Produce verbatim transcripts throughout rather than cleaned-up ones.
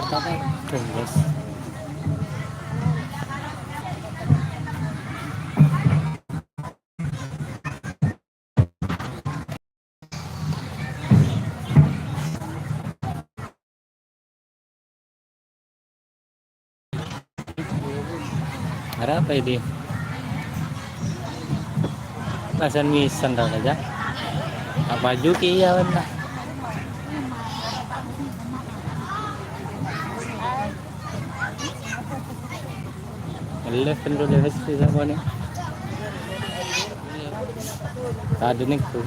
Tunggu. Arapa ini? Pasan misan tau saja. Apa juga iya, wena. Ngellep kan dulu, wes, bisa apa nih? Tadi nih, tuh.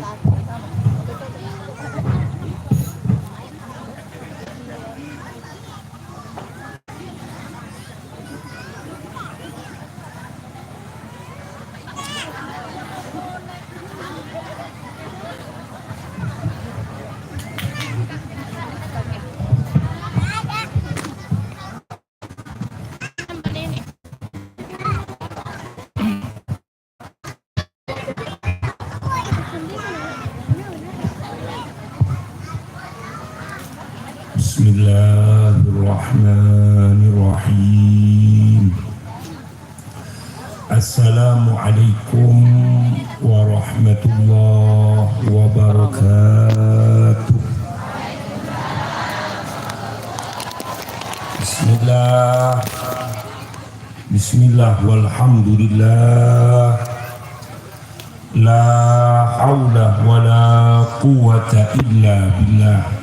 Bismillahirrahmanirrahim. Assalamualaikum warahmatullahi wabarakatuh. Bismillah. Bismillah, walhamdulillah. La haula wa la quwwata illa billah.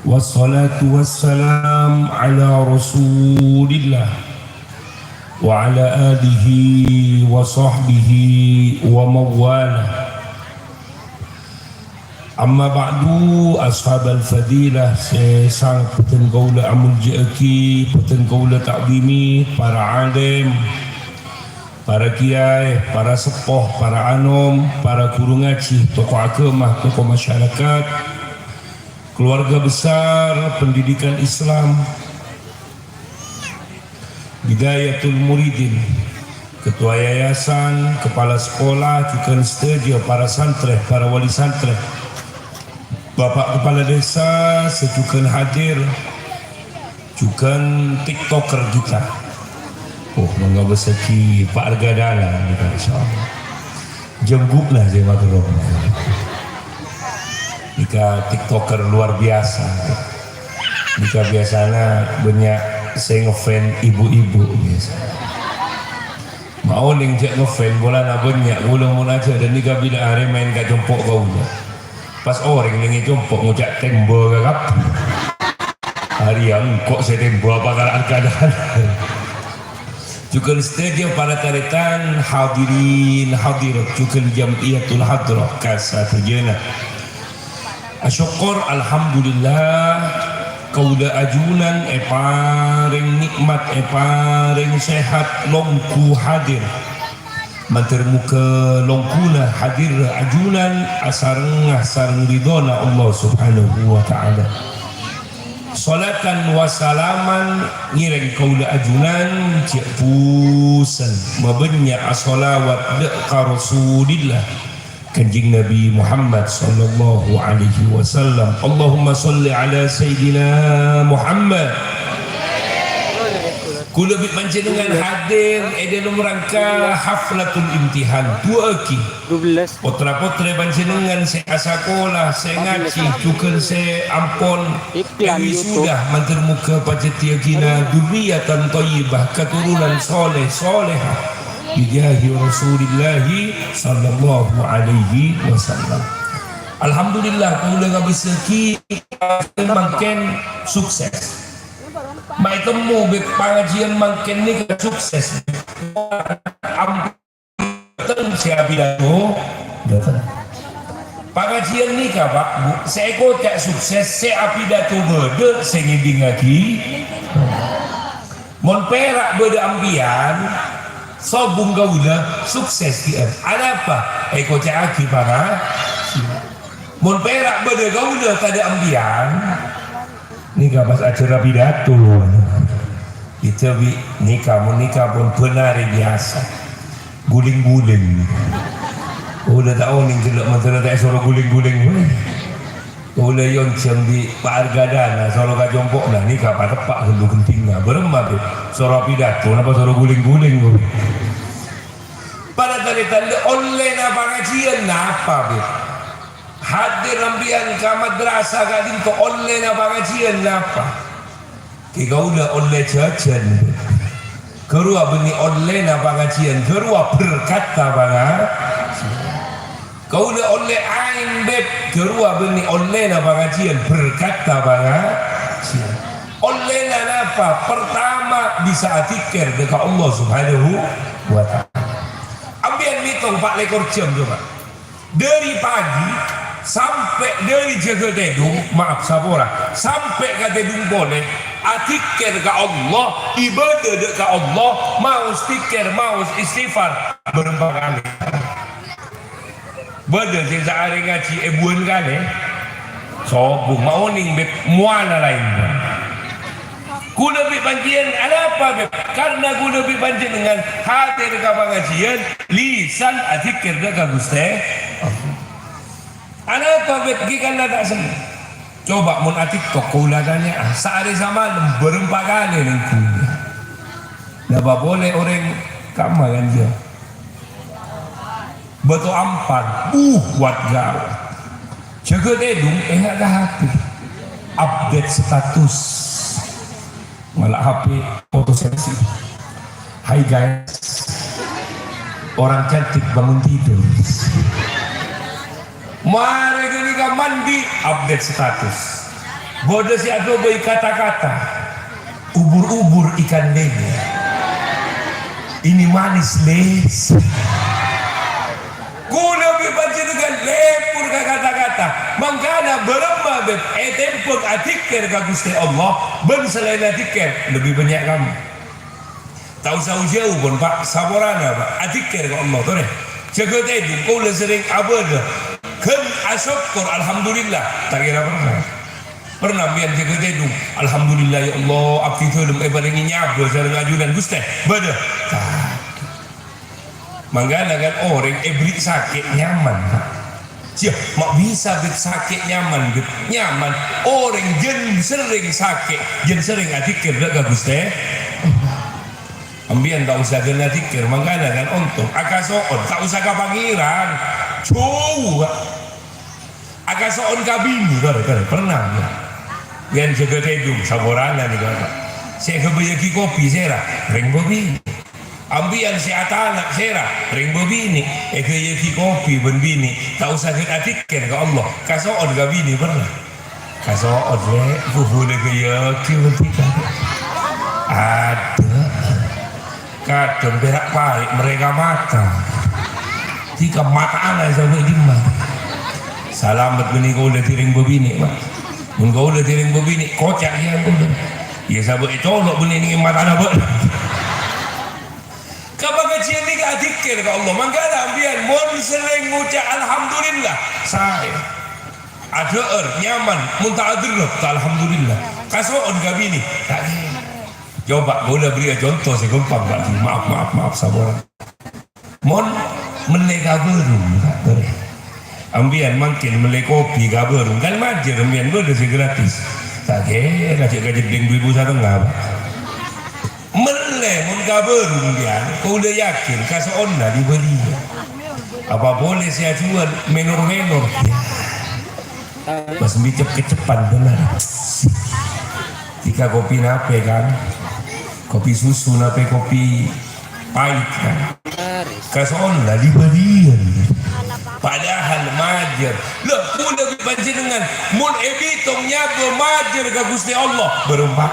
Wassalatu wassalam ala Rasulillah wa ala alihi wa sahbihi wa mawalah. Amma ba'du, ashabal fadilah, sè sanget bhâdhân kaulâ amoljâ'aghi, bhâdhân kaulâ ta'dhimi, para alim, para kiai, para seppo, para anom, para ghuru ngajhi, tokoh agama, tokoh masyarakat, keluarga besar pendidikan Islam, Bidayatul Muridin, ketua yayasan, kepala sekolah, jhughân sadhâjâ para santrè, para wali santrè, Bapak Kepala Desa, sè jhughân hadir, jhughân TikToker kita. Oh, mangga bâsaghi Pak Arga Dalan, insyaallah. Jenggu'na sè maghârâ. Nèka TikToker luar biasa. Nèka biasana bânnya' sè ngefans ibu-ibu biasa. Ma' onèng jhâ' ngefans polana bânnya', kaulâ mon ajhâ' dan nèka bilâ arè maèn ka compo' kaulâ. Pas orèng nèngè compo' ngoca' tèmbhâ ka kabbhi. Arèya engko' sè tèmbhâ apa kara'an keadaan. Jhughân sadhâjâ para tarètan, hadirin hadirat, jhughân Jam'iyatul Hadrah kasadhâjâna. Asokkor, alhamdulillah, kaulâ ajunan èparèng nè'mat, èparèng sehat, longghu hadir. Mandhâr moghâ longghuna hadir ajunan asarengnga sareng ridhona Allah Subhanahu wa Ta'ala. Sholatan wa salaman ngèrèng kaulâ ajunan jhâ' bhuseng mabânnya' asholawat dâ' ka Rasulillah, Kanjeng Nabi Muhammad sallallahu alaihi wasallam. Allahumma sholli ala Sayyidina Muhammad. Kaulâ bi' panjhennengngan hadir è dâlem rangka haflatul imtihan. Du'aaghi. Dua belas. Potra-potrè panjhennengngan sè asakola, sè ngajhi, jhughân sè ampon wisuda, mandhâr moghâ pajhâddhiyâghina dzurriyatan thayyibah, katurunan sholeh, sholehah. Bijahi Rasulillahi sallallahu alaihi wasallam. Alhamdulillah, kaulâ ngabâssaghi mangkèn sukses. Ma' ètemmo bi' pangajiyân mangkèn nèka sukses. Am-, Bhunten sè apidato, bhunten. Pangajiyân nèka, Pak, Bu, sè èkoca' sukses, sè apidato bâdâ, sè ngèdingngaghi. Mon pèra' bâdâ ampèyan, sobung kaulâ, sukses kèya. Arapa? Èkoca'aghi pangajiyân. Mon pèra' bâdâ kaulâ tadâ' ampèyan, nèka pas ajhâr apidato. Kita bi' nèka, mon nèka pon bân arè biyasa. Guling-guling. Oh, la ta' onèng jâlâ' mandhâr ta' èsoro guling-guling. Kaulâ èyonjhâng bi' Pa' Argadana, soro ka compo'na, nèka pateppa' ghâllu ghântingnga. Bârâmma, Bib? Soro pidato, napa soro guling-guling, Bib? Para tarètan, ollèna pangajiyân napa, Bib? Hadir sampèyan ka madrasah ka'dinto ollèna pangajiyân napa? Ghi kaulâ ollè jhâjhân. Ghâruwa bânnè ollèna pangajiyân, ghâruwa berkatta pangajiyân. Kaulâ ollè aèng, Bib, ghâruwa bânnè ollèna pangajiyân, berkatta pangajiyân. Ollèna napa? Pertama, bisa adzikir dâ' ka Allah Subhanahu wa Ta'ala. Sampèyan mètong pa' lèkor jam, coba. Dâri pagi sampè' dâri jâgâ tèdung, maaf, sapora, sampè' ka tèdung polè, adzikir ka Allah, ibâdâ dâ' ka Allah, maos dzikir, maos istighfar, bârâmpa kalè. Bâdâ sè saarè ngajhi èbuwân kalè, sobung, ma' onèng, Bib, mowana laèn. Kaulâ bi' panjhennengngan, anapa, Bib? Karna kaulâ bi' panjhennengngan hadir ka pangajiyân, lisan adzikir dâ' ka Ghustè Allah. Anapa, Bib, ghi' kanna ta' senneng? Coba mon atiktok kaulâ tanya'a, saarè samalem bârâmpa kalè nèng ghulâ. Napa polè orèng kamma kan, yâ? Bâto Ampar, buh, wat ghâllu. Jâgâ tèdung, enga' ka H P. Update status. Ngala' H P foto seksi. "Hai guys, orang cantik bangun tidur." Marè ghânèka mandi, update status. Bâdâ sè adhâbu kata-kata, "Ubur-ubur ikan lele. Ini manis, Les." Kaulâ bi' panjhennengngan lebur ka kata-kata. Mangkana bârâmma, Bib, ètembhâng adzikir ka Ghustè Allah, bân salaènna dzikir lebbi bânnya' kamma. Ta' osa jâu pon, Pa', saporana, Pa', adzikir ka Allah, torè. Jâgâ tèdung, kaulâ serrèng abâdâ. Ghân asokkor, alhamdulillah, ta' kèra pernah. Pernah sampèyan jâgâ tèdung, "Alhamdulillah, ya Allah, abdhi dhâlem èparèngè nyabâ sareng ajunan, Ghustè." Bâdâ. Ta'. Mangkana kan orèng èberri' sakè' nyaman, Pa'. Yâ, ma' bisa, Bib, sakè' nyaman, Bib. Nyaman. Orèng jân serrèng sakè', jân serrèng adzikir dâ' ka Ghustè. Sampèyan ta' osa ghân adzikir, mangkana kan ontong. Akaso'on, ta' osa ka Pangèran. Jâu, Pa'. Akaso'on ka binè, torè, torè, pernah, yâ. Yèn jâgâ tèdung, saporana nèka, Pa'. Sè èghâbâyyâghi kopi, sèra, rèng bâbinè. Sampèyan sè atana', sèra, rèng bâbinè. Èghâbâyyâghi kopi bân binè, ta' osa ghân adzikir ka Allah. Kaso'on ka binè, pernah. Kaso'on, Lè', bubulè ghâbâyyâghi bân dhika. Adâ'. Kadhâng pèra' palèng marèka mata. Dhika mata'ana sabâ' dimma. Salamet bânnè kaulâ dhâddhi rèng bâbinè, Pa'. Mon kaulâ dhâddhi rèng bâbinè, koca' kèya kaulâ. Yâ sabâ' ècolo' bânnè nèng mata'ana bâ'na. Ka pangajiyân nèka adzikir ka Allah. Mangkana sampèyan mon serrèng ngoca' alhamdulillah, saè. Adhâ'âr, nyaman, mon ta' adherrep, ta' alhamdulillah. Kaso'on ka binè, ta' kèra. Coba kaulâ bherri'â conto sè ghâmpang, Pak. Maaf, maaf, maaf, saporana. Mon mellè ka bârung, Pak, torè. Sampèyan mangkèn mellè kopi ka bârung, kan majâr sampèyan bâdâ sè gratis. Ta' kèra jhâ' kajeddhing du èbu satengnga, Pak. Mellè mon ka bârung, yâ, kaulâ yakin kaso'onna dibâliyâ. Apa polè sè ajhuwâl menor-menor, yâ. Pas micep kecepan bhender. Dhika kopi napè, kan? Kopi susu napè kopi pahit, kan? Kaso'onna dibâliyâ. Padahal majâr. Lah, kaulâ bi' panjhennengngan, mon èbitong nyabâ majâr ka Ghustè Allah, bârâmpa.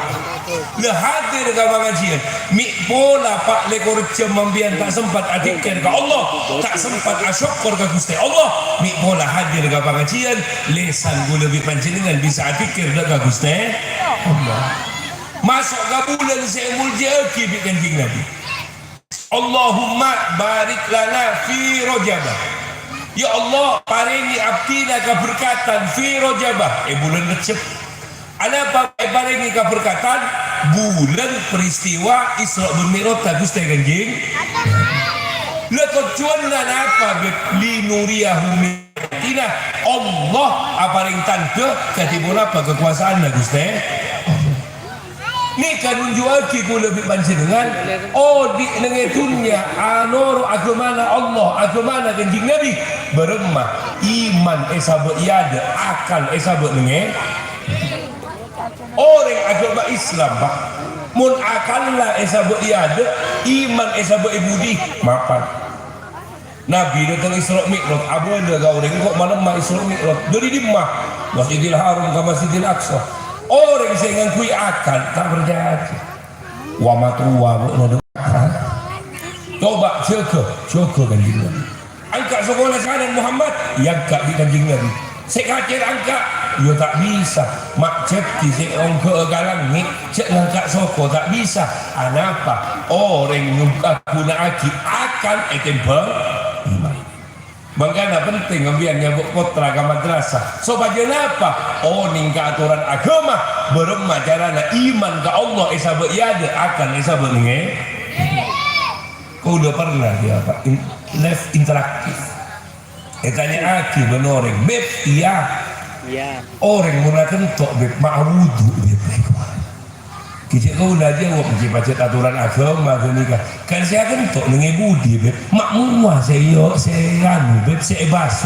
Lah, hadir ka pangajiyân, mè' pola pa' lèkor jhâm sampèyan ta' sempat adzikir ka Allah, ta' sempat asokkor ka Ghustè Allah, mè' pola hadir ka pangajiyân, lèsan kaulâ bi' panjhennengngan bisa adzikir dâ' ka Ghustè Allah. Maso' ka bulân sè èmoljâ'aghi bi' Kanjeng Nabi. Allahumma barik lana fi Rajaba. Ya Allah, parèngè abdhina kaberkatan fi Rajaba, è bulân Rejjeb. Anapa èparèngè kaberkatan? Bulân peristiwa Isra bân Mi'rajta Ghustè Kanjeng. Lah, tojjhuwânna napa, Bib? Linuriyahu min Dina Allah aparèng tandhâ kadhi ponapa kakowasaanna, Ghustè. Nèka nunjuwaghi kaulâ bi' panjhennengngan, odi' neng è dhunnya anoro' aghâmana Allah, aghâmana Kanjeng Nabi. Bârâmma? Iman èsabâ' è adâ', akal èsabâ' neng è. Orèng aghâma Islam, Pak, mon akalla èsabâ' è adâ', iman èsabâ' è budi, mapan. Nabi dâteng Isra Mi'raj, abâlâ ka orèng, "Engko' malemma Isra Mi'raj. Dâri dimma?" "Masjidil Haram ka Masjidil Aqsa." Orèng sè ngangghuy akal, ta' parcajâ. Wa matowa, Bu, nodok. Coba jâgâ, jâgâ Kanjeng Nabi. Angka' sokola kanan Muhammad, èangka' bi' Kanjeng Nabi. Sè kacèr angka', iyâ ta' bisa. Ma' jâdhi sè ongghâ'â ka langngè', jhâ' ngangka' soko ta' bisa. Anapa? Orèng nyong-, aghuna'aghi akal ètèmbhâng iman. Mangkana penting sampèyan nyabâ' pottra ka madrasah. Sopajâ napa? Onèng ka atoran aghâma, bârâmma carana iman ka Allah èsabâ' è adâ', akal èsabâ' neng è. Kaulâ pernah, ya, Pak, in-, live interaktif. Ètanya'aghi bân orèng, "Bib, iyâ?" Iyâ. Orèng mon akento', Bib, ma' wudu', Bib. Ghi' cè' kaulâ ajâwâb, ghi' pajhât atoran aghâma ghânèka. Kan sè akento' neng è budi, Bib? Ma' mowa sè iyâ, sè anu, Bib, sè èbâso.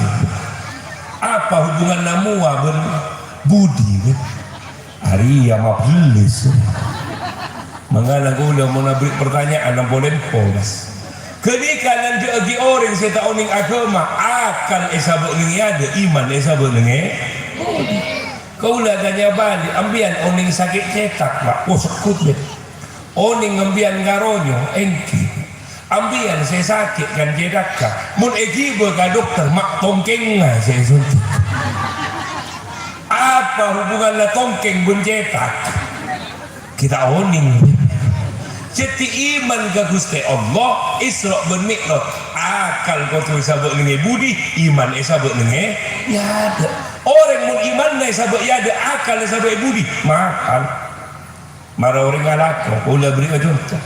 Apa hubunganna mowa bân budi, Bib? Arèya mabellis. Mangkana kaulâ mon aberri' partanya'an, ampo-lempo, Mas. Ghânèka nandhâ'aghi orèng sè ta' onèng aghâma, akal èsabâ' neng è adâ', iman èsabâ' neng è. Kaulâ tanya bâli', "Sampèyan onèng sakè' cètak, Pak?" "Oh, segghut, Bib." "Onèng sampèyan karonyo?" "Èngghi." "Sampèyan sè sakè' kan cètakka, mon èghibâ ka dokter, ma' tongkèngnga sè èsuntik." Apa hubunganna tongkèng bân cètak? Ghi' ta' onèng. Jhâdhi iman ka Ghustè Allah, Isra bân Mi'raj. Akal kodhu èsabâ' neng è budi, iman èsabâ' neng è, è adâ'. Orèng mon imanna èsabâ' è adâ', akal èsabâ' è budi, mapan. Mara orèng alako, kaulâ bherri'â conto.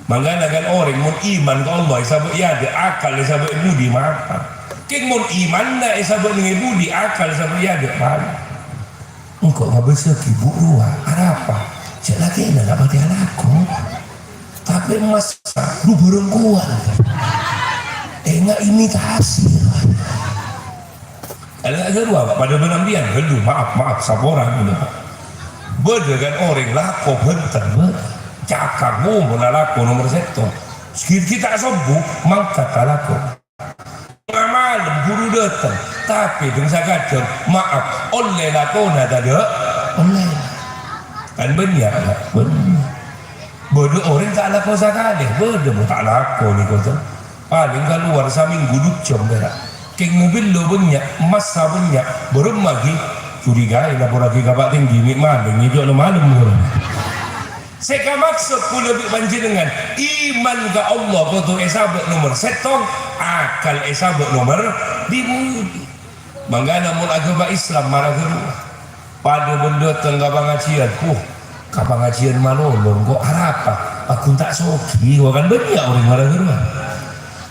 Mangkana kan orèng mon iman ka Allah èsabâ' è adâ', akal èsabâ' è budi, mapan. Kèng mon imanna èsabâ' neng è budi, akal èsabâ' è adâ', mapan. Engko' ngabâssaghi bu' rowa, arapa? Cè' lakèna ta' patè alako. Tapè massa du bhârâng kowat. Enga' imitasi. Enga' rowa, Pak, padâ bân sampèyan. Ghâllu, maaf, maaf, saporana, Pak. Bâdâ kan orèng lako bhânten, Pak. Cakak, bu, mon alako nomer sèttong. Sakèng ghi' ta' sobbhu, mangkat alako. Tengah malem buru dâteng, tapè dhâng sakadhâng, maaf, ollè lakona tadâ'? Ollè. Kan bânnya', Pak? Bânnya'. Bâdâ orèng ta' lako sakalè, bâdâ mon ta' lako nèko, to. Palèng kalowar samènggu du jhâm pèra'. Kèng mobil lo bânnya', massa bânnya', bârâmma ghi? Curigaè, laporraghi ka Pak Tèngghi, mè' malèng, èjhâ' lo malem, buru. Sè kamaksod kaulâ bi' panjhennengngan, iman ka Allah kodhu èsabâ' nomer sèttong, akal èsabâ' nomer dhi-budhi. Mangkana mon aghâma Islam mara ghâruwa, padâ bân dâteng ka pangajiân, "Wuh, ka pangajiân malolo, engko' arapa? Pagghun ta' soghi, wa kan bânnya' orèng mara ghâruwa."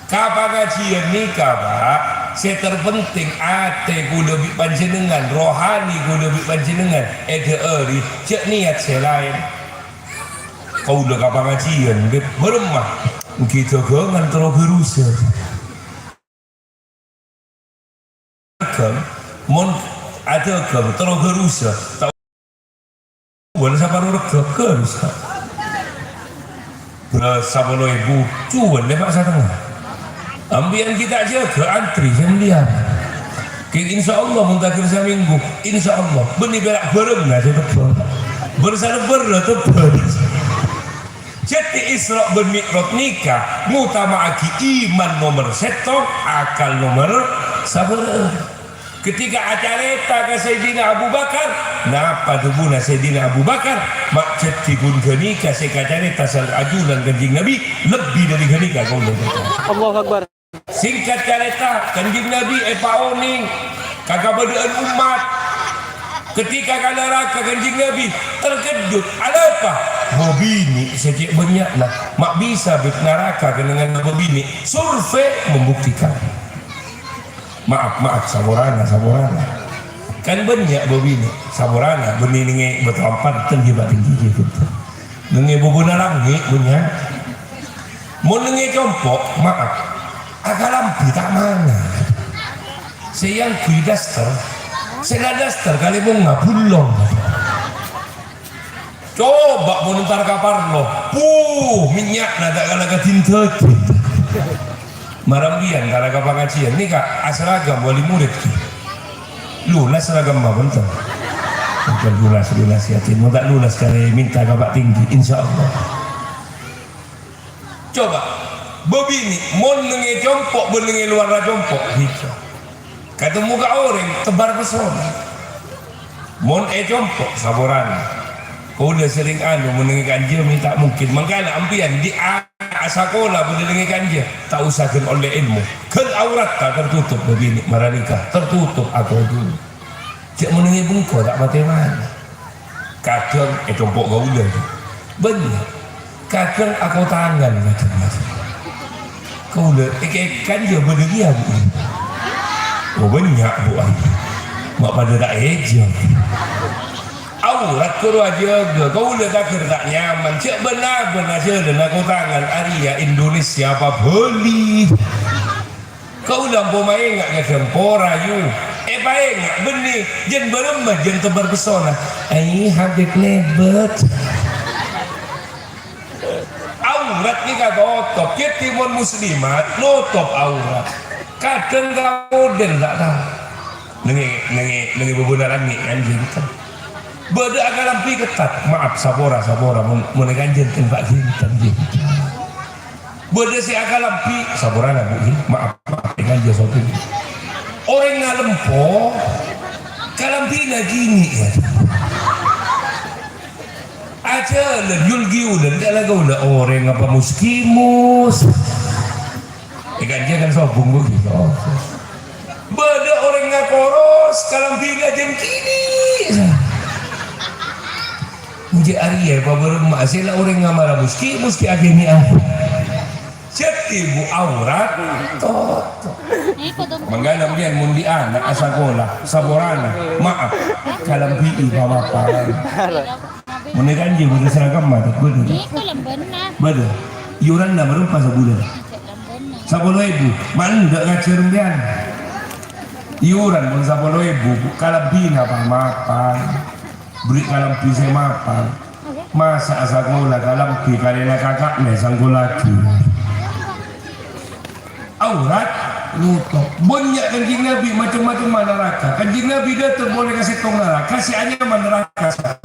Ka pangajiân nèka, Pak, sè terpenting atè kaulâ bi' panjhennengngan, rohani kaulâ bi' panjhennengngan èdhâ'âri, jhâ' niyat sè laèn. Kaulâ ka pangajiân, Bib, bârâmma? Èngghi dâgângan terro ghârusa. Dâgâng, mon adâgâng terro ghârusa, ta' juwâl saparo rega, ghârusa. Bherrâs sapolo èbu, juwâl lèma' satengnga. Sampèyan ghi' ta' jâgâ antri sè mellèyan. Kèng insyaallah mon tagher samènggu, insyaallah bânnè pèra' bârângnga sè tebâ. Bârsana bârâ tebâ. Jhâdhi Isra bân Mi'raj nèka ngotama'aghi iman nomer sèttong, akal nomer sabârâ. Ketika acarèta ka Sayyidina Abu Bakar, napa dhâbuna Sayyidina Abu Bakar? Ma' jhâdhi ghun ghânèka sè èkacarèta sè ajunan Kanjeng Nabi, lebbi dhâri ghânèka kaulâ. Allahu Akbar. Singkat carèta, Kanjeng Nabi èpaonèng ka kabâdâ'ân ommat. Ketika ka naraka, Kanjeng Nabi terkejut. Anapa? Bâbinè' sè cè' bânnya'na. Ma' bisa, Bib, naraka kennengnganna bâbinè'. Survei membuktikan. Maaf, maaf, saporana, saporana. Kan bânnya' bâbinè', saporana, bânnè nèngè bâto ampan, tèngghi bâ' tèngghi gitu. Nèngè bubuna langngè' bânnya'. Mon nèngè compo', maaf. Akalambhi ta' manga. Sè èangghuy daster, sè la daster kalèmongnga bulong. Coba' mon entar ka parlo, puh, mènnya'na ta' kala kadhin dhâging. Mara mbiyan kala ka pangajiân, nèka asaragam wali murid, ghi. Lunas saragamma, bhunten? Bhunten lunas, lunas, yakin. Mon ta' lunas, karè minta ka Pak Tinggi, insyaallah. Coba', bâbinè', mon nèngè compo' bân nèngè lowarra compo', bhidhâ. Katemmo ka orèng, tebar pesona. Mon è compo', saporana. Kaulâ serrèng anu, mon nèngè kanja mè' ta' mungkin. Mangkana ampèyan di a-, asakola bâdâ nèngè kanja, ta' osa ghân ollè èlmo. Ghân auratta tertutup, bâbinè' mara nèka, tertutup akodu. Jhâ' mon nèngè bengko ta' matè-matè. Kadhâng è compo' kaulâ. Bânnya'. Kadhâng akotangan, kadhâng, kadhâng. Kaulâ èkèkan jhâ' bâdâ kèya, Bu. Oh, bânnya', Bu, ayo. Ma' padâ ta' èjhâ. Aurat koro ajâgâ, kaulâ taghâr ta' nyaman. Jhâ' bân-abân ajhâlân akotangan, arèya Indonesia apa Bali. Kaulâ ampon maènga' kadhâng pora, yu. Èpaènga' bânnè, jhân bârâmma, jhân tebar pesona. Ai, habib lebet. Aurat nèka totop. Kèdhi mon muslimat, notop aurat. Kadhâng ka model ta' tao. Nèngè, nèngè, nèngè bubuna langngè' kan, bhunten. Bâdâ akalambhi ketat, maaf, sapora, sapora, mon, mon èkanjhântèn, Pak, bhunten, bhunten. Bâdâ sè akalambhi, saporana, Bu, ghi, maaf, maaf, èkanjhâ sopir. Orèng ngalempo, kalambhina gini, ya. Ajhâlân, yul-ghiyulân, kala kaulâ orèng apa muskimus. Èkanjhâ kan sobung, Bu, ghi. Oh. Bâdâ orèng ngakoros, kalambhina jhân kini. Enjâ' arèya pabârâmma, sè la orèng ngamara muski, muski aghâni apa? Jhâddhi, Bu, aurat totop. Mangkana mbiyan mon dhi' ana' asakola, saporana, maaf, kalambhi'i pa-mapan. Mon èkanjhâ bâdâ saragamma, ta' bâdâ? Bâdâ. Iyoranna bârâmpa sabulân? Sapolo èbu. Ma' endâ' ngajhâr mbiyan. Iyoran mon sapolo èbu, Bu, kalambhina pa-mapan. Bherri' kalambhi sè mapan. Masa' asakola kalambhi karèna kaka'na èsangkollaghi. Aurat notop. Bânnya' Kanjeng Nabi macem-macemma naraka. Kanjeng Nabi dâteng polè ka sèttong naraka, sè anyama naraka.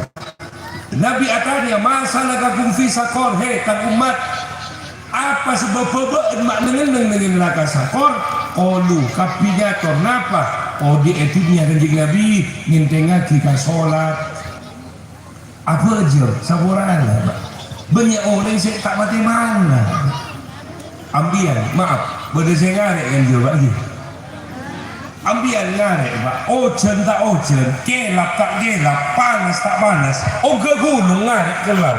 Nabi atanya, "Ma salakakum fi saqar, he, tang ommat? Apa sabâbbhâ bâ'na ma' neng-enneng neng naraka Saqar?" Qalu, kabbhi nyator, "Napa?" Odi' è dhunnya Kanjeng Nabi ngènthèngngaghi ka solat. Abhâjâng, saporana, Pak. Bânnya' orèng sè ta' matè-matè. Ambiyan, maaf, bâdâ sè ngarè' kan, jâ, Pak, ghi? Ambiyan ngarè', Pak. Ojhân ta' ojhân, kèlap ta' kèlap, panas ta' panas, ongghâ ghunong ngarè' kellar.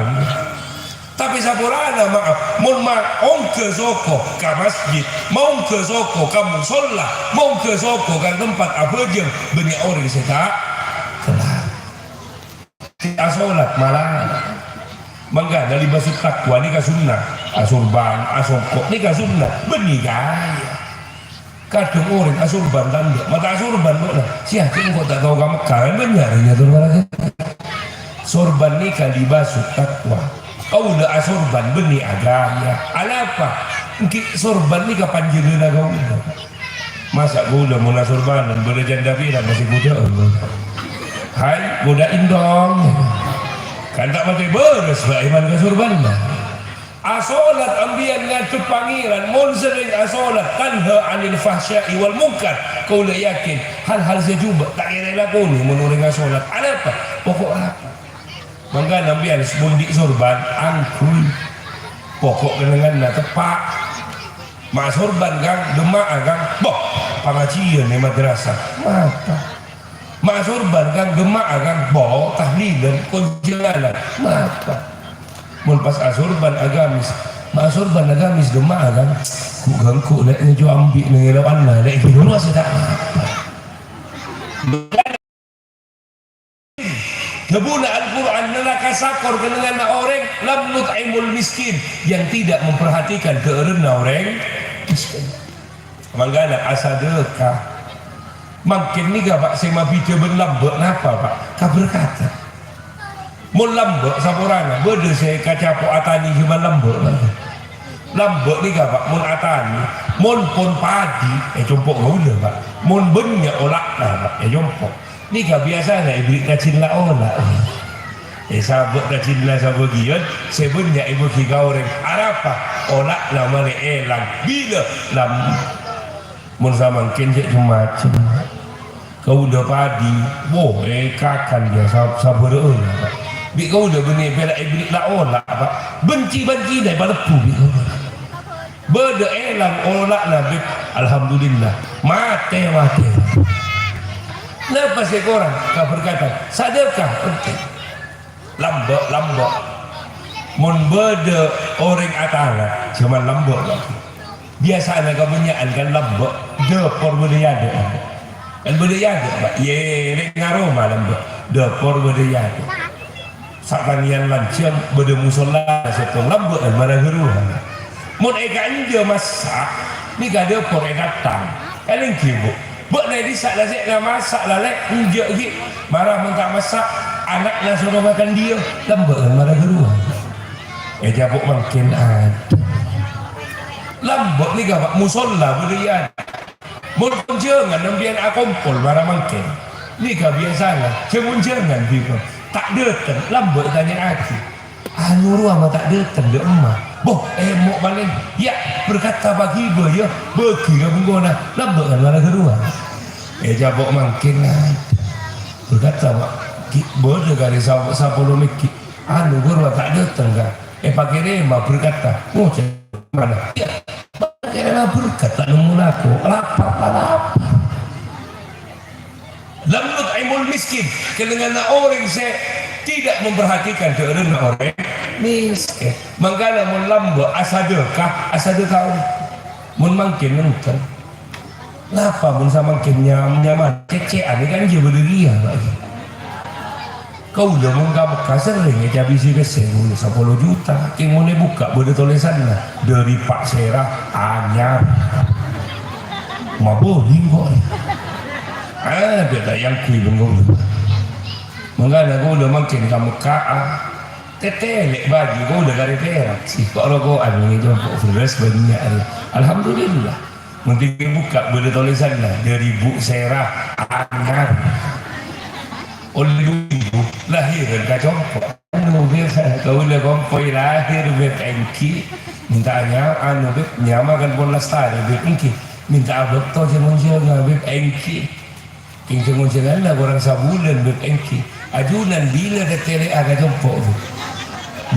Tapè saporana, maaf, mon ma-, ongghâ soko ka masjid, maongghâ soko ka musholla, maongghâ soko ka tempat abhâjâng, bânnya' orèng sè ta' kellar. Asolat malah. Mangkana libasut taqwa nèka sunnah. Asorban, asongko' nèka sunnah. Bânnè ghâjâ. Kadhâng orèng asorban tandhâ. Ma' ta' asorban, kok, nah. Sè ajhâ engko' ta' tao ka Mekkah, kan bânnya' rèya ator mara. Sorban nèka libasut taqwa. Kaulâ asorban bânnè aghâjâ. Alapa? Èngghi sorban nèka panjhennengnganna kaulâ. Masa' kaulâ mon asorbanan bâdâ jhândhâ pèra' masè kodâ'ân? Hai, kodâ'in dong. Kan ta' matè bârâs bâ' èman ka sorbanna. Asolat ambiyan ngadhep Pangèran, mon serrèng asolat, tanha 'anil fahsya'i wal munkar. Kaulâ yakin, hal-hal sè jhubâ' ta' kèra èlakonè mon orèng asolat. Alapa? Poko' rapi. Mangkana sampèyan mon andi' sorban, angghuy. Poko' kennengnganna teppa'. Ma' sorban, Kang, ḍemma'a, Kang. Boh, pangajiyân è madrasah. Mata. Ma' sorban, Kang, ḍemma'a, Kang. Boh, tahlilân, konjhângalan. Mata. Mon pas asorban agamis, Masorban Kamis Jumat kan, ghu-, ganggu lek ngejo ambi' neng eloanna, lek gitu mah sih tak apa. Dhâbuna Al-Qur'an, neraka sakor kennengnganna orèng lam nut'imul miskin, yang tidak memperhatikan keadaan orèng miskin. Mangkana asadhekah. Mangkèn nèka, Pak, sè mabidhâ bân lambâ' napa, Pak? Kaberkatan. Mon lambâ' saporana, bâdâ sè kacapo' atani coma lambâ', Pak. Lambâ' nèka, Pak, mon atani, mon pon padi, ècompo' kaulâ, Pak. Mon bânnya' ola'na, Pak, ècompo'. Nèka biyasana èberri' ka jin la-ola'. Èsabâ' ka jinna sabâgiyân, sè bânnya' èbâgi ka orèng. Arapa? Ola'na malè èlang. Bilâ? Lam-, mon samangkèn cè' cem-macem. Kaulâ padi, wo, èkakan jâ sa-, sabârâ'ân. Bi' kaulâ bânnè pèra' èberri' la-ola', Pak. Bân ci-bâncina èpalebbhu bi' kaulâ. Bâdâ èlang ola'na, Bib. Alhamdulillah. Matè, matè. Napa sè korang? Kaberkatan. Sadhekah, penting. Lambâ', lambâ'. Mon bâdâ orèng atana, jhâman lambâ', Pak. Biyasana kabânnya'an kan lambâ', dâpor bâdâ è adâ'. Kan bâdâ è adâ', Pak. Yè, rèng aroma lambâ', dâpor bâdâ è adâ'. Sapanèyan lanjhâng bâdâ mosolla sèttong lambâ' kan mara ghâruwa. Mon è ka'enjâ massa', nèka dâpor èdâteng. Kan èngghi, Bu? Bâ'na è dissa' la sè ngamassa' la, Lè', enjâ' ghi'. Mara mon ta' massa', ana'na soro ngakan dhiyâ. Lambâ' kan mara ghâruwa. È, jhâ' Bu mangkèn adâ'. Lambâ' nèka, Pak, mosolla bâdâ è adâ'. Mon konjhângan sampèyan akompol mara mangkèn. Nèka biyasana, jhâ' konjhângan bi' ta' dâteng, lambâ' ètanya'aghi. Anu rowa ma' ta' dâteng, dâ' emma. Boh, emmo' palèng. Yâ, berkatta paghibâ, yâ. Bâgi ka bengkona. Lambâ' kan mara ghâruwa. È, jhâ' Bu mangkèn adâ'. Berkatta, Pak. Ghi' bâdâ karè sa-, sapolo mèghi'. Anu ghâruwa ta' dâteng, Ka'. Èpakèrèma berkatta. Ngoca' Mana? Iya, kira berkat tak nemu aku. Lapar, tak lapar. Lam nut'imul miskin, kennengnganna orèng sè tidak memperhatikan keadaan orèng miskin. Mangkana mon lambâ' asadhekah, asadhekah. Mon mangkèn nenten. Napa mon samangkèn nyam-, nyaman? Cècè'an kan jhâ' bâdâ rèya, Pak. Kaulâ mon ka Mekka serrèng ècabisi pèssè sapolo juta. Kèng mon èbukka' bâdâ tolèsanna, "Dâri Pa' Sèra, anyar." Mabâli engko'. Adâ' ta' èyangghuy bân kaulâ. Mangkana kaulâ mangkèn ka Mekka, ah, tètèlè' bâji kaulâ karè pèrak, sè ko'-roko'an ngèjhâ' bherrâs bânnya' arèya. Alhamdulillah. Mending buka bâdâ tolèsanna, dâri Bu' Sèra anyar. Ollè du èbu, lahèran ka compo'. Anu, Bib, kaulâ kompoy lahèr, Bib, èngghi. Mènta nya-, anu, Bib, nyama kan pon lastarè, Bib, èngghi. Mènta abâkto jhâng-onjhânga, Bib, èngghi. Kèng jhâng-onjhânganna korang sabulân, Bib, èngghi. Ajunan bilâ tètèlè'a ka compo', Bib?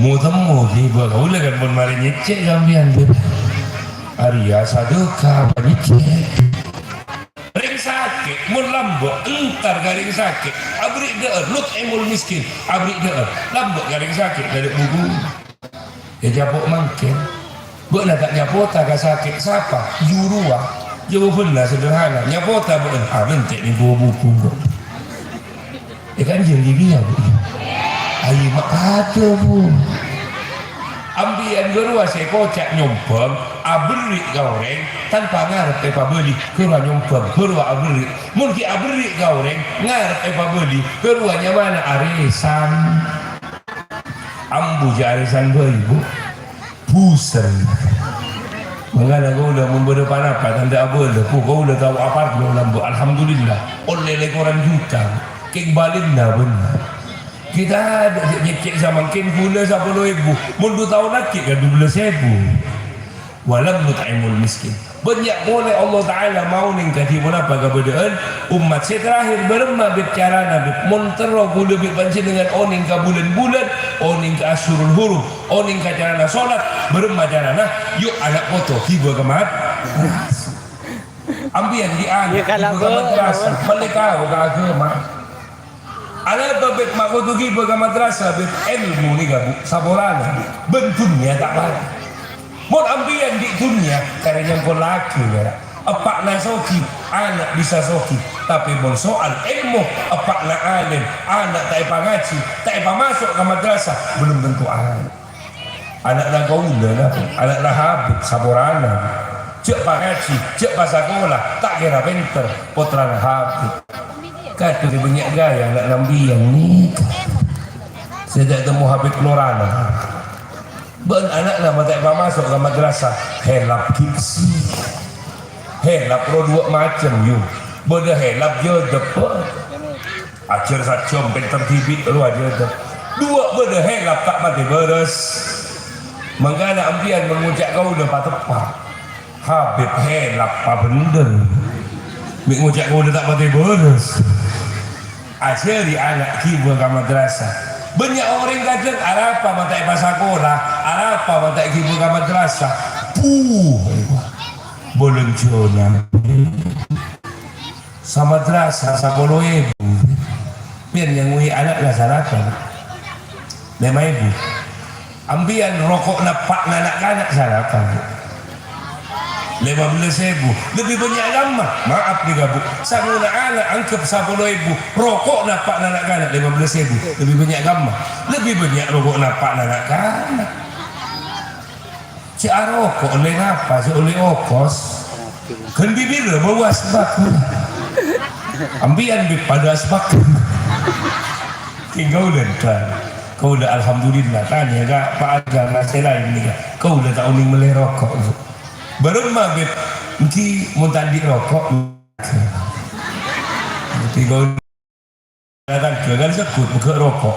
Mo-temmo, ghibâ kaulâ kan pon marè nyècè' sampèyan, Bib. Arèya sadhekah apa nyècè'? Rèng sakè', mon lambâ', entar ka rèng sakè'. Aberri' dhâ'âr, nut'imul miskin. Aberri' dhâ'âr, lambâ' ka rèng sakè', tadâ' buku. Ècapo' mangkèn. Bâ'na ta' nyapota ka sakè', sapa? Juruwa. Jâwâbânna sederhana, nyapota bâ'na. Ah, bhentè' nèng buku, Bu. È, kan jârèya, Bu. Ayo, ma' padâ, Bu. Ambiyân ghâruwa sè èkoca' nyombhâng, aberri' ka orèng, tanpa ngarep èpabâli, ghâruwa nyombhâng, ghâruwa aberri'. Mon ghi' aberri' ka orèng, ngarep èpabâli, ghâruwa nyamana arèsan. Ambu jâ' arèsan bhâi, Bu. Busen. Mangkana kaulâ mon bâdâ pa-napa, tandhâ abâlâ. Bu, kaulâ tao aparlo lambâ'. Alhamdulillah. Ollè lèkoran juta. Kèng bâlina bhender. Kita ada nyècè' samangkèn ghulâ sapolo èbu. Mon du taon aghi' kan dubellâs èbu. Walam nut'imul miskin. Bânnya' polè Allah Ta'ala maonèng kadhi ponapa kabâdâ'ân ommat sè terakhir. Bârâmma, Bib, carana, Bib? Mon terro kaulâ, Bib, panjhennengngan onèng ka bulân-bulân, onèng ka Asyhurul Hurum, onèng ka carana sholat, bârâmma carana? Yu', ana' poto ghibâ ka mat-, ambiyân ghi' ana' ghibâ ka madrasah, mellè kaok ka aghâma. Arapa, Bib, ma' kodhu ghibâ ka madrasah, Bib? Èlmo nèka, Bu, sapolana, Bu. Bân dhunnya ta' parlo. Mon ampèyan dhi' dhunnya, karè nyangkol laghi, ya. Eppa'na soghi, ana' bisa soghi. Tapè mon soal èlmo, eppa'na alim, ana' ta' èpangajhi, ta' èpamaso' ka madrasah, belum tentu alim. Ana'na kaulâ, ana'na Habib, saporana. Jhâ' pangajhi, jhâ' pasakola, ta' kèra pènter, pottrana Habib. Kadhâng sè bânnya' ghâjâ ana'na ampèyan nèka. Sè ta' ètemmo Habib Lorana. Bân ana'na ma' ta' èpamaso' ka madrasah, hèlap gipsi. Hèlap ro duwâ' macem, yu. Bâdâ hèlap jâdâp. Ajhâr sajjhâm pènter dhibi' ro ajâdâp. Duwâ' bâdâ hèlap ta' patè bârâs. Mangkana ampèyan mon ngoca' kaulâ pateppa'. Habib hèlap pabhendher. Mè' ngoca' kaulâ ta' patè bârâs. Ajhâri ana' ghibâ ka madrasah. Bânnya' orèng kadhâng arapa ma' ta' èpasakola, arapa ma' ta' èghibâ ka madrasah. Puh, bâlânjhâna. Samadrasah sapolo èbu. Pèyan nyangowè ana'na salaka. Lèma èbu. Ampèyan roko'na eppa'na na'-kana' salaka. Lèma bellâs èbu. Lebbi bânnya' kamma. Maaf nèka, Bu. Sangona ana' angghep sapolo èbu. Roko'na eppa'na na'-kana' lèma bellâs èbu. Lebbi bânnya' kamma. Lebbi bânnya' roko'na eppa'na na'-kana'. Sè aroko' ollè napa, sè ollè ongkos? Ghân bibirra bâu asbak. Ampèyan bi' padâ asbak. Kèng kaulâ èntar. Kaulâ alhamdulillah, tanè ka Pa' Aga ma' sè laèn nèka. Kaulâ ta' onèng mellè roko'. Bârâmma, Bib? Èngghi mon ta' andi' roko'. Ngerti kaulâ? Tatangghâ kan segghut mèghâ' roko'.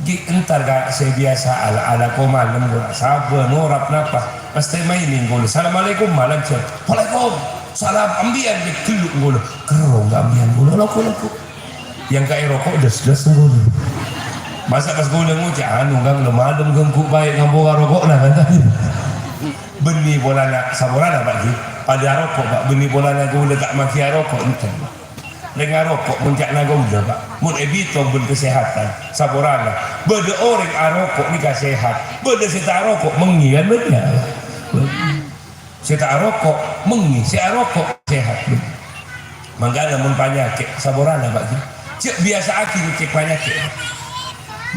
Ghi' entar ka sè biyasa ala-ala ko malem, ko sabâ, norap napa. Pas tè' maènèng kaulâ, "Assalamualaikum, malem, Jhân." "Waalaikumsalam, ampèyan, Bib, ghellâ' kaulâ." "Kerrong ka ampèyan kaulâ, loko-loko." Yang kaè roko' das-das kaulâ. Masa' pas kaulâ ngoca', "Anu, Kang, lo malem ghengghu paè ngampo ka roko'na, kan?" Bânnè polana, saporana, Pak, ghi. Padâ aroko', Pak. Bânnè polana kaulâ ta' maghi aroko', enten, Pak. Rèng aroko' mon ca'na kaulâ, Pak, mon èbitong bân kasèhatan, saporana. Bâdâ orèng aroko' nèka sèhat, bâdâ sè ta' aroko' mèngè kan bânnya'. Sè ta' aroko' mèngè, sè aroko' sèhat. Mangkana mon panyakè', saporana, Pak, jhâ' biyasa'aghi ngècèk panyakè'.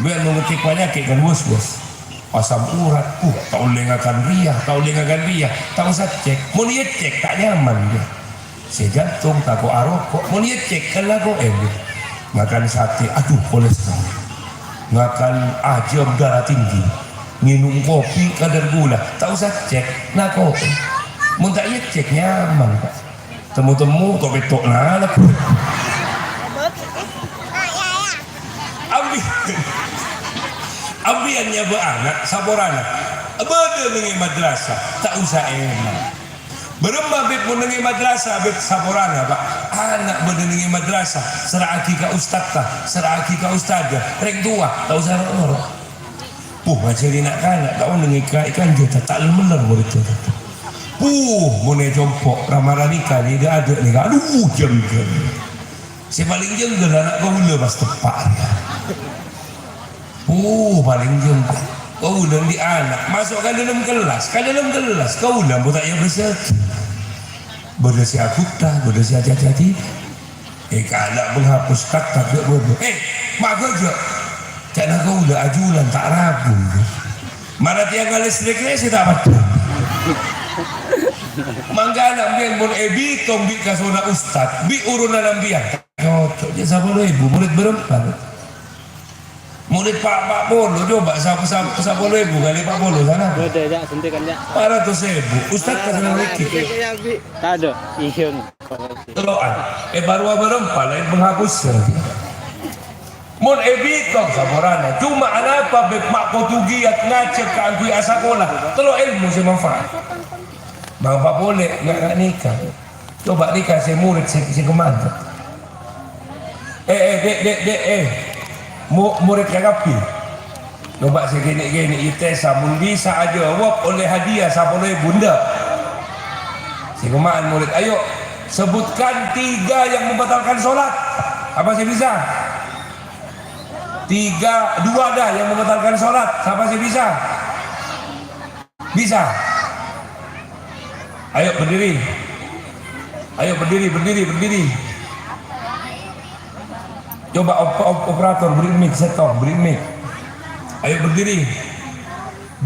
Bân mon ngècèk panyakè' kan wos-wos. Asam urat, uh, ta' ollè ngakan rèya, ta' ollè ngakan rèya, ta' osa cèk. Mon ècèk, ta' nyaman, yâ. Sè jantong tako' aroko', mon ècèk kan lako'è. Ngakan satè, aduh, kolesterol. Ngakan ajâm, darah tinggi. Ngènom kopi, kadar gula, ta' osa cèk, lako'è. Mon ta' ècèk, nyaman, Pak. Temmo-temmo, to'-petto'na lagghu. Ambi-, ampèyan nyabâ ana', saporana. Bâdâ nèng è madrasah, ta' osa èman. Bârâmma, Bib, mon nèng è madrasah, Bib, saporana, Pak. Ana' bâdâ nèng è madrasah, serra'aghi ka ustadta, serra'aghi ka ustadda, rèng towa, ta' osa ro'-noro'. Puh, ngajhâri na'-kana' ta' onèng èka-, èkanjâ ta', ta' lem-mellem moreddhâ. Puh, mon è compo', ra-mara nèka, nè dâ'-adâ' nèka, adhu, jângghâl. Sè palèng jângghâl ana' kaulâ pas teppa'. Puh, palèng jângghâl. Kaulâ andi' ana', maso' ka dâlem kellas, ka dâlem kellas, kaulâ ambu ta' èabâsaghi. Bâdâ sè aghutta, bâdâ sè acaca dhina. È kala' penghapus tak-tak dâ' bâbâ. "Eh, ma' ghâjâ'!" ca'na kaulâ ajunan ta' rabu. Mara tèyang listrik rè sè ta' padâ. Mangkana ampèyan mon èbitong bi' kasona ustad, bi' urunan ampèyan. Cocok, jâ' sapolo èbu, mored bârâmpa. Mored pa', pa' polo, coba, sa-, sa-, sapolo èbu kalè pa' polo, sana. Bâdâ, Cak, suntikan, Cak. Pa' ratos èbu. Ustad kasona lagi. Tadâ', iyâ. Tello'an. È, bârowa bârâmpa, laèn penghapus. Mon èbitong saporana. Coma anapa, Bib, ma' kodhu giyat ngajhâk kaangghuy asakola? Tello' èlmo sè manfaat. Bârâmpa polè, nga', nga' nèka. Coba nèka sè mored sè, sè kemma. Eh, eh, Dek, Dek, Dek, eh. Mo-, mored kakabbhi. Coba sè kènè'-kènè' ètesa, mon bisa ajâwâb ollè hadiah sapolo èbu, endâ'? Sè kemma'an mored, ayo, sebutkan tiga yang membatalkan sholat. Apa sè bisa? Tiga, dua dah yang membatalkan sholat. Sapa sè bisa? Bisa? Ayo berdiri. Ayo berdiri, berdiri, berdiri. Coba op-, op-, operator beri mic, settong, beri mic. Ayo berdiri.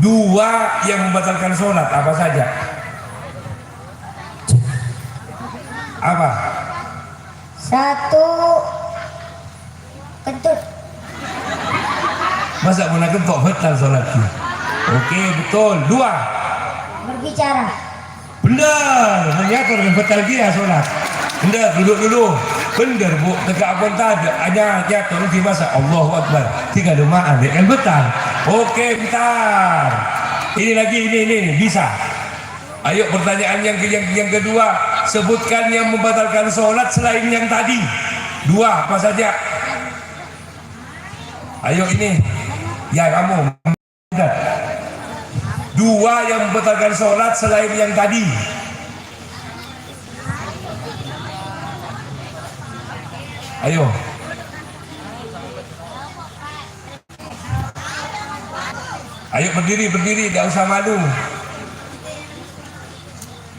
Dua yang membatalkan sholat apa saja? Apa? Satu, kentut. Masa' mon akento' batal sholat? Oke, betul. Dua. Berbicara. Bener, nyator kan batal dia sholat. Bener, duduk dulu. Bener, Bu. Tegak pun tadâ'. Hanya nyator di masa Allahu Akbar. Tiga lima ada kan batal. Oke, bentar. Ini lagi, ini, ini, ini. Bisa. Ayo, pertanyaan yang ke-, yang, yang kedua, sebutkan yang membatalkan sholat selain yang tadi. Dua, apa saja? Ayo ini, ya kamu. Dua yang membatalkan sholat selain yang tadi. Ayo. Ayo berdiri, berdiri, tidak usah malu.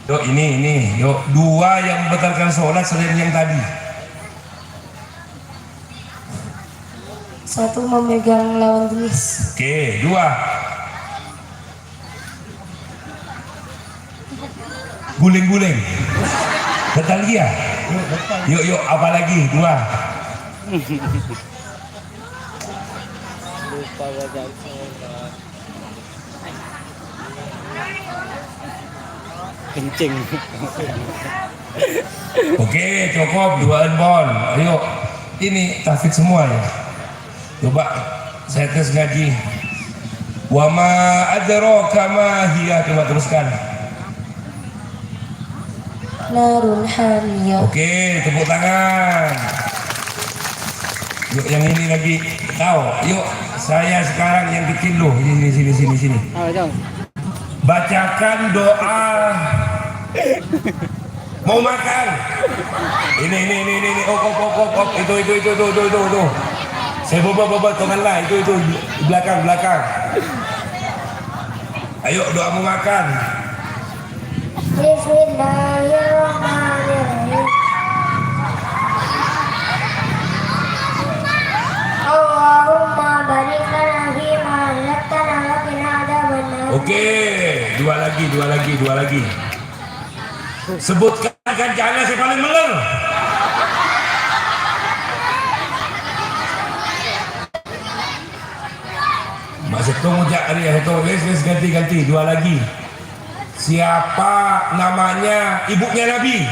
Yuk, ini, ini, yuk, dua yang membatalkan sholat selain yang tadi. Satu, memegang lawan jenis. Oke, dua. Guling-guling. Batal dia. Yuk, yuk, apa lagi? Dua. Lupa baca sholat. Kencing. Oke, cukup, dua handphone. Ayo, ini tahfidz semua ya. Coba saya tes ngaji. Wa ma adraka ma hiya. Coba teruskan. Narun hamiyah. Oke, tepuk tangan. Yuk, yang ini lagi. Tahu? Yuk, saya sekarang yang kecil loh. Ini, sini, sini, sini, sini. Bacakan doa mau makan. Ini, ini, ini, ini, ini. Op, op, op, op, op. Itu, itu, itu, itu, itu, itu, itu. Saya bawa, bawa, bawa, tangan lah. Itu, itu, belakang, belakang. Ayo, doa mau makan. Bismillahirrahmanirrahim. Allahumma barik lana fima razaqtana wa qina adzabannar. Oke, dua lagi, dua lagi, dua lagi. Sebutkan kancana sing paling meler. Mak settong, ojak, ari settong, wes, wes, ganti, ganti, dua lagi. Siapa namanya ibunya Nabi?